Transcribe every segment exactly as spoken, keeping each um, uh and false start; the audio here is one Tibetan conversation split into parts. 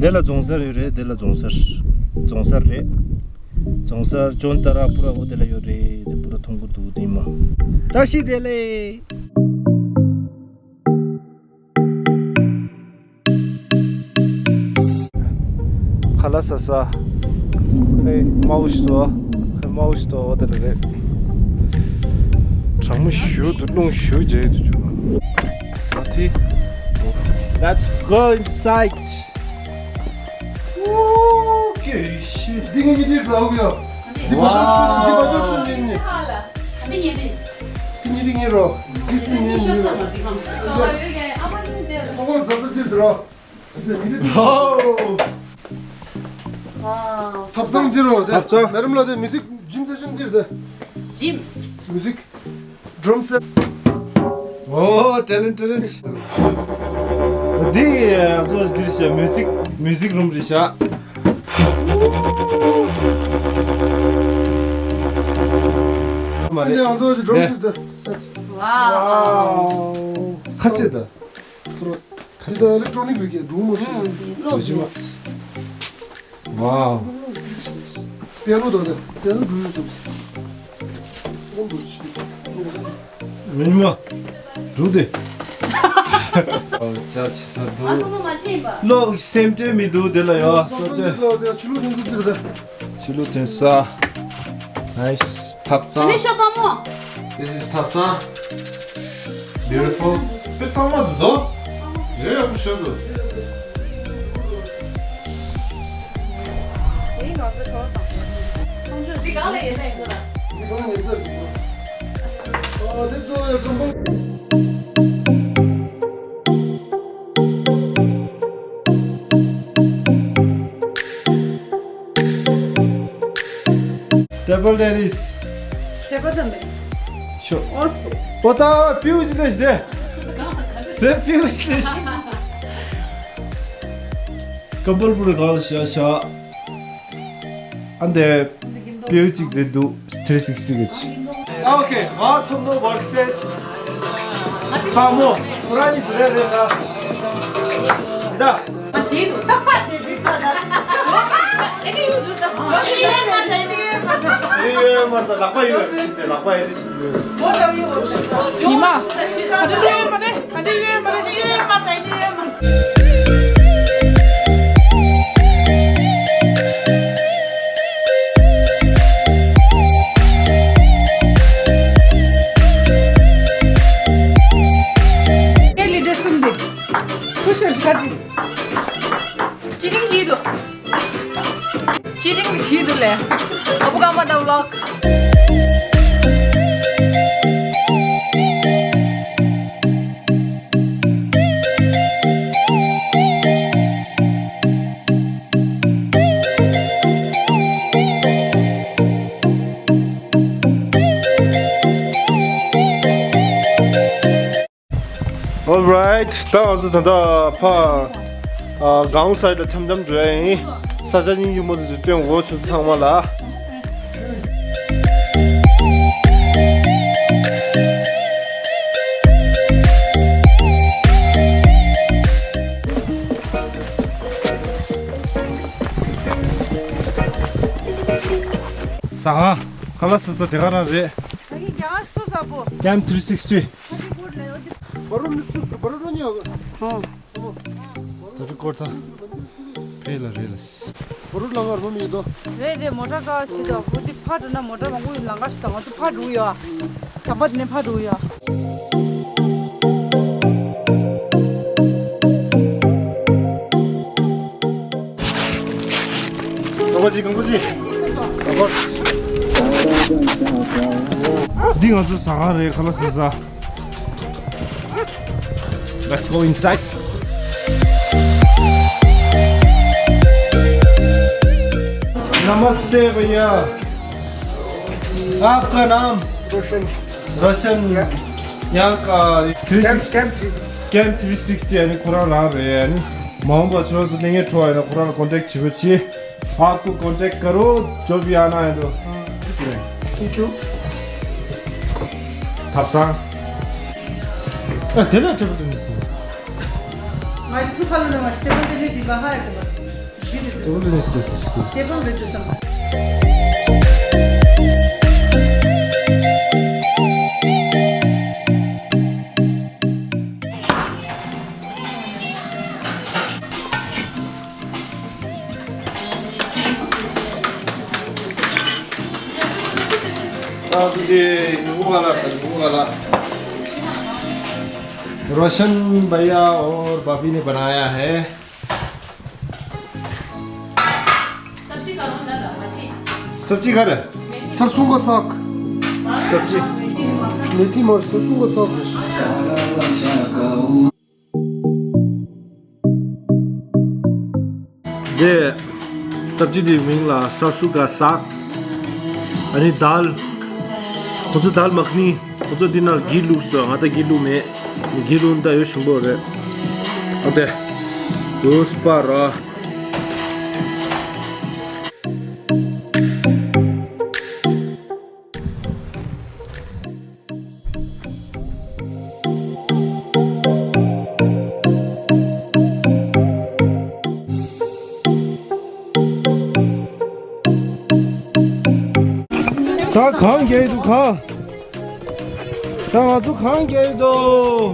དེ་ལ་རྫོང་གསར་ཡོད་རེད། དེ་ལ་རྫོང་གསར། རྫོང་གསར་རེད། རྫོང་གསར་ཅོན་ཏ་ར་པུ་ར་འོ་དེ་ལ་ཡོད་རེད། དེ་པུ་ར་མཐོང་གི་འདུག་དེ་མ། བཀྲ་ཤིས་བདེ་ལེགས། ཁ་ལག་ཟ་ས། ཧེ་མའོ་ཞུ་དོ། ཧེ་མའོ་ཞུ་དོ། འོ་དེ་ལ་རེད། གྲང་མོ་ཞུ་འདུག་རླུང་ཞུ་རྒྱག་འདུག་ཅུ་ལ། ཨ་ཐི། Let's go inside. འདི་ངས་འདི་འདྲ་འདྲ་འོ་ཡ། འདི་བ་ཅག་སུ་འདི་བ་ཅག་སུ་འདི་ནི། འདི་ངས་འདི། འདི་ངས་འདི་ངས་རོ། འདི་སུ་ངས་འདི་རོ། ཨ་མ་འདི་ངས། ཁོ་ཁོ་ཛ་ས་འདི་འདི་རོ། འདི་འདི་འདི། ཐབ་ཚང་འདི་རོ། ཐབ་ཚང་། མེ་རམ་ལ་དེ་མི་ཚིག་ཇིམ་སེ་ཤན་འདི་རེད། ཇིམ། མི་ཚིག། Drum set. Oh, talent, talent. འདི་ང་ཚོ་འདིར་བྱ་མིའུ་ཛིག་མིའུ་ཛིག་རུམ་རེད་བྱ། མ་རེད། འདི་ང་ཚོ་drum set set. Wow. ཁ་ཚིག་ད། ཁ་ཚིག་ད་electronic རིགས་ཀྱི་སྒྲུང་མོ་ཞིག་རེད། རོ་ཞིག་མ། Wow. པེ་ནོ་དང་དེ་པེ་ནོ་འགྲོ་ཡོད་སོང་། ཨོ་འགྲོ་ཆི། མི་ཉི་མ། འགྲོ་དེ། ཨོ་ཅག་ཆེ་ས་འདུག་ལོག་སེམས་ཁྲལ་མི་འདུག་དེ་ལ་ཡོད་སོ་ཅེ། ཆི་ལུ་དེ་ས། Nice. ཐབ་ཚང་། This is ཐབ་ཚང་། Beautiful. དཔེ་གཙང་མ་འདུག་དོ། རེ་ཡག་པོ་ཤོད་འདུག་འདི་གང་ལ་ཡོད་ན་ཡིན་ཟེར། འདི་གང་ལ་ཡོད་ཟེར། ཨ་འདི་ཚོ་ཡོད་ཀྲུང་པ། Table tennis. Table tennis. ཤོ། ཨོ་སི། ཨོ་ད་པིའུ་ཅི་ལེ་ཤི་དེ། དེ་པིའུ་ཅི་ལེ་ཤི། ཀམ་པལ་པུར་གང་ཤ་ཤ། ཨ་འདེ། པིའུ་ཅིག་དེ་འདུག three sixty གི་ཆི། Okay, ང་ཚོ་ནོ་versus ཁ་མོ། ཁོ་རང་གཉིས་རེ་རེ་ལ། ད། ཡོད་མ་རེད། ལག་པ་ཡོད་ལག་པ་ཡོད་ལག་པ་ཡོད། ཉི་མ། ག་དུས་ཡོད་མ་རེད། ག་དུས་ཡོད་མ་རེད། ངའི་ལི་ཌར་གསུམ་དེ། ཐུ་ཤོར་ཞིག་ག་ཅི། ཅི་རིང་བྱེད་འདུག་ཅི་རིང་བྱེད་འདུག་ལས། ཨ་བུ་ཀ་མ་ད་ཝི་ལོག Alright, ད་ང་ཚོ་ད་ལྟ་ཕ་ཨ་གའོན་སའིཌ་ལ་འཆམ་འཆམ་འགྲོ་ཡ་ཡིན། ས་ཆ་སྙིང་རྗེ་མོ་དེ་ཚོ་སྟོན་འོ་ཆུ་ཚང་མ་ལ། ཟ་ཁང་ཁ་ལག་ཟ་ས་དེ་ག་རང་རེད། ད་གིན་རྒྱ་གར་སུ་ཟ་པོ། Cam three sixty། ཧོ། ད་རུ་སྐོར་ཚ། རེད་ལ་རེད་ལ། རེད་རེད། མོ་ཊ་ཀ་ཞིག་དང་བོ་དེ་ཕར་འགྲོ་ན་མོ་ཊ་མང་པོ་ལམ་ཁ་ཞིག་དང་ང་ཚོ་ཕར་འགྲོ་ཡ། ཟམ་པ་དེ་ནས་ཕར་འགྲོ་ཡ། གང་པོ་ཅི་གང་པོ་ཅི། གང་པོ། འདི་ང་ཚོ་ཟ་ཁང་རེད། ཁ་ལག་ཟ་ས། Let's go inside. नमस्ते भैया, आपका नाम? रोशन। रोशन। यहाँ का three sixty. Camp three sixty. Camp three sixty ཡིན་ནི་ཁོ་རང་རང་རེད། ཡིན་ནི་མ་འོངས་པ་ཁྱོད་རང་ཚོ་གནས་ངན་འཕྲོ་བ་ཡིན་ན་ཁོ་རང་ལ་ཀོན་ཊེག་བྱེད་རོགས་བྱེད། आपको कांटेक्ट करो, जो भी आना है तो। Thank you. ཐབ་ཚང་། ཨ་དེ་ལ་ཊེ་བལ་ཊེ་ནི་སི་ཡིན། ང་ཚོ་ཁ་ལོ་ནང་ང་ཊེ་བལ་ཊེ་ནི་སི་ཡིན་པ་ཧ་ཡ་གི་མ། Table with some. रोशन भैया और भाभी ने बनाया है। सब्जी कर। सरसों का साग। सब्जी। मेथी और सरसों का साग। འདི་སབ་ཇི་འདིའི་མིང་ལ་སར་སུ་ག་སག་ཨ་ནི་དཱལ། ཁོ་ཚོ་དཱལ་མ་ཁ་ནི། ཁོ་ཚོ་འདི་ནང་གི་བླུགས་སོང་། ང་ད་གི་བླུགས་མེད། གི་བླུགས་ད་ཡོད་ཞིམ་པོ་རེད། ཨ་དེ་རུས་པ་ར། ད་གང་རྒྱག་གི་འདུག་ག་ད་ང་ཚོ་གང་རྒྱག་གི་འདུག་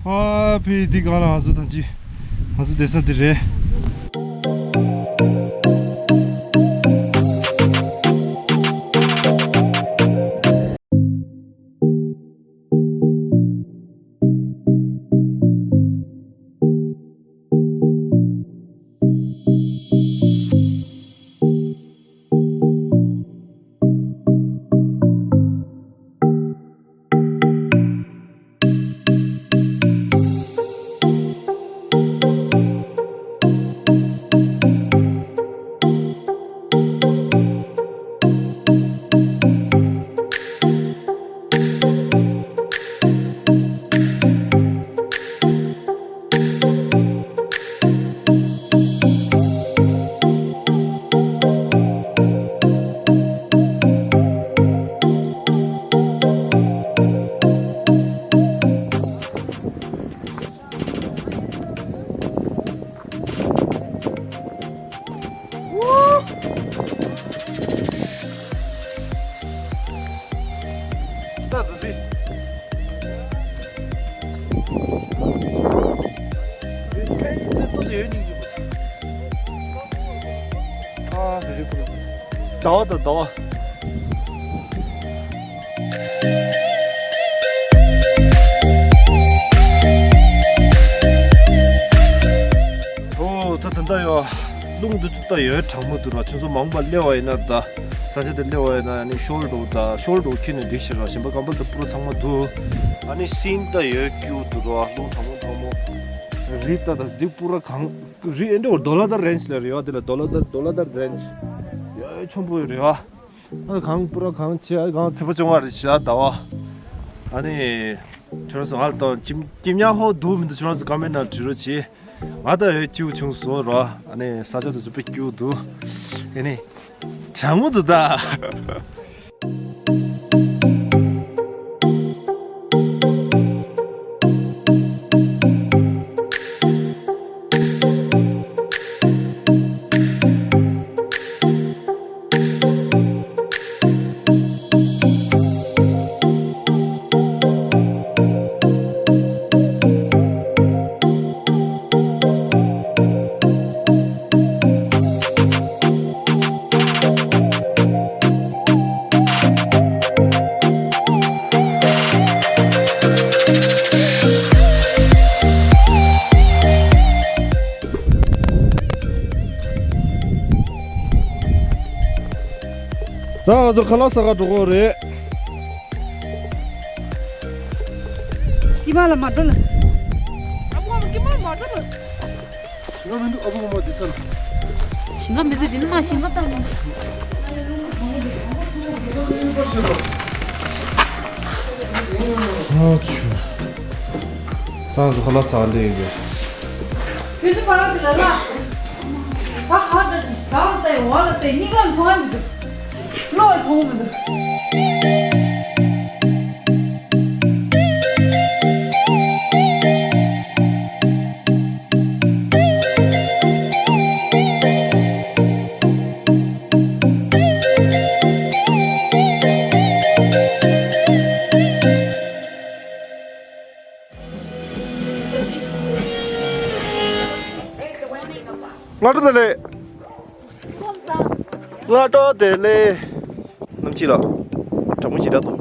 ཨ་ཕི་འདི་གང་ལ་ང་ཚོ་ཐང་ཅི་ང་ཚོ་བསྡད་ས་འདི་རེད། ཟླ་བ་དང་ཟླ་བ། ཨོ་ད་ད་ད་ཡོད། རླུང་འདི་ཚོ་ད་ཡོད་གྲང་མོ་འདུག་ར། ཁྱོད་ཚོ་མང་པ་སླེབས་པ་ཡིན་ན་ད་ས་ཆ་དེ་སླེབས་པ་ཡིན་ན་ཨ་ནི་ཤོལ་འགྲོ་ད་ཤོལ་འགྲོ་ཁྱེར་ནས་འགྲིག་ཤག་ར། གཞན་པ་ཀམ་པལ་དེ་པུ་ར་ཚང་མ་འདུག་ཨ་ནི་སིན་ད་ཡོད་སྐྱུག་འདུག་ར། རླུང་གྲང་མོ་གྲང་མོ། རི་ད་ད་འདི་པུ་ར་གང་རི་ཨེ་འདྲ་བོ་ཌོ་ལ་དར་རེན་ཇི་ལ་རེད་བ། འདི་ལ་ཌོ་ལ་དར་ཌོ་ལ་དར་རེན་ཇི་ཡོད་ཆེན་པོ་ཡོད་རེད་བ། ཨ་གངས་པུ་ར་གངས་ཆེ། ཨ་གངས་ཚ་པོ་བྱུང་བ་རེད་ཤག་ཟླ་བ། ཨ་ནི་ཁྱོད་རང་ཚོ་ང་ལ་ཏོ་ཅིམ་ཅིམ་ཉག་ཧོ་འདུག་མི་འདུག་ཁྱོད་རང་ཚོ་ཀ་མེན་ནང་བྲིས་རོགས་གྱིས། ང་ད་ཡོད་སྐྱིད་པོ་བྱུང་སོང་ར། ཨ་ནི་ས་ཆ་དེ་ཚོ་དཔེ་སྐྱིད་པོ་འདུག་ཨ་ནི་གྲང་མོ་འདུག་ད། ད་ང་ཚོ་ཁ་ལག་ཟ་ག་འགྲོ་གི་རེད། ཀི་མ་ལ་མ་འགྲོ་ལ། ཨ་མ་ཀི་མ་ལ་མ་འགྲོ་ལ། ཞིང་ཁ་མི་འདུག་ཨ་ཕོ་མ་འདི་ཚར། ཞིང་ཁ་མི་འདུག་འདི་ནི་མ་ཞིང་ཁ་བཏང་མི་འདུག་ཨ་ཆུ། ད་ང་ཚོ་ཁ་ལག་ཟ་ག་སླེབས་ཡོད། ཁྱོད་ཚོ་ཕར་ལ་ལ། ཕ་ཧ་ད་ཞིག་གང་ལྟ་ཡི་བ་ལ་ལྟ་ཡི་གཉིས་ཀ་མཐོང་ཡ་མི་འདུག་བློ་ཡི་མཐོང་མི་འདུག་སྔ་དྲོ་བདེ་ལེགས། སྔ་དྲོ་བདེ་ལེགས། གནམ་གཤིས་ལ་གྲང་མོ་ཞེ་དྲག་འདུག་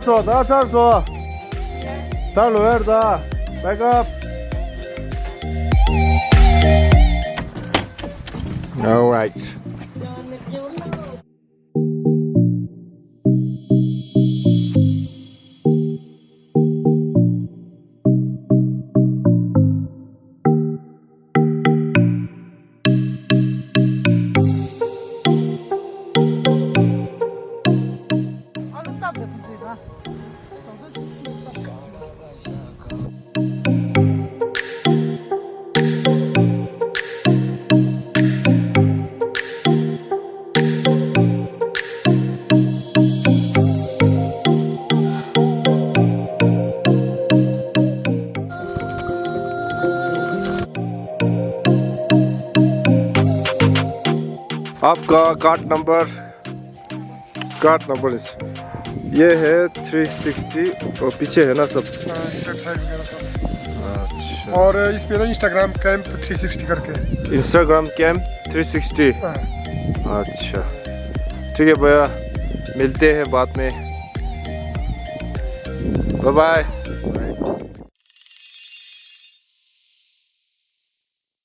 སོ་ད་ཚར་སོ། ད་ལོ་ཡར་ད། Back up. All right. आपका कार्ड नंबर, कार्ड नंबर ये है थ्री सिक्सटी, और पीछे है ना सब? हाँ, इधर साइड वगैरह सब। अच्छा। और इस पे ना Instagram camp three sixty करके। Instagram camp three sixty। हाँ। अच्छा, ठीक है भैया, मिलते हैं बाद में। Bye bye.